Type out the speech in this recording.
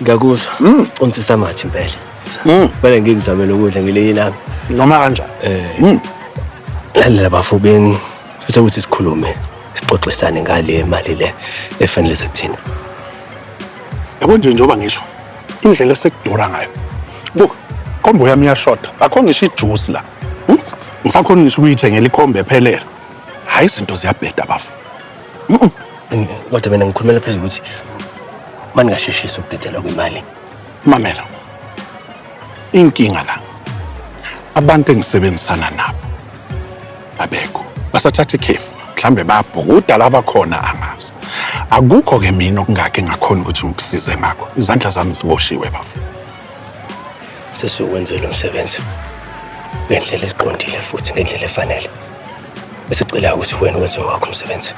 Ngiyakuzwa. Unsisa amathe impela. Kumele ngikuzamele ukudla ngelinye ilanga. Noma kanjani. Lalela bafo beng futhi ukuthi sikhulume sixoxisane ngale mali le efanele sekuthina. Yabo nje njengoba ngisho indlela esekudura ngayo. Buka, ikhombo yami iyashoda. Akho ngisho ijuice la. Ngisakhona ngisho ukuyithengela ikhombo ephelele. Hayi, izinto ziyabheda, bafo. Kodwa mina ngikhulumela phezu ukuthi maningasheshisi ukudedelwa kwemali. Mamela. Inkinga la. Abantu engisebenzisana nabo abekho. Basathatha ikhefu. Mhlambe bayabhukuda laba khona, angazi. Akukho ke mina okungake ngakhona ukuthi ngikusize ngakho. Izandla zami ziboshiwe, bafo. Sesiyokwenzela umsebenzi ngendlela eqondile futhi ngendlela efanele. Esicela ukuthi wena wenze wakho umsebenzi.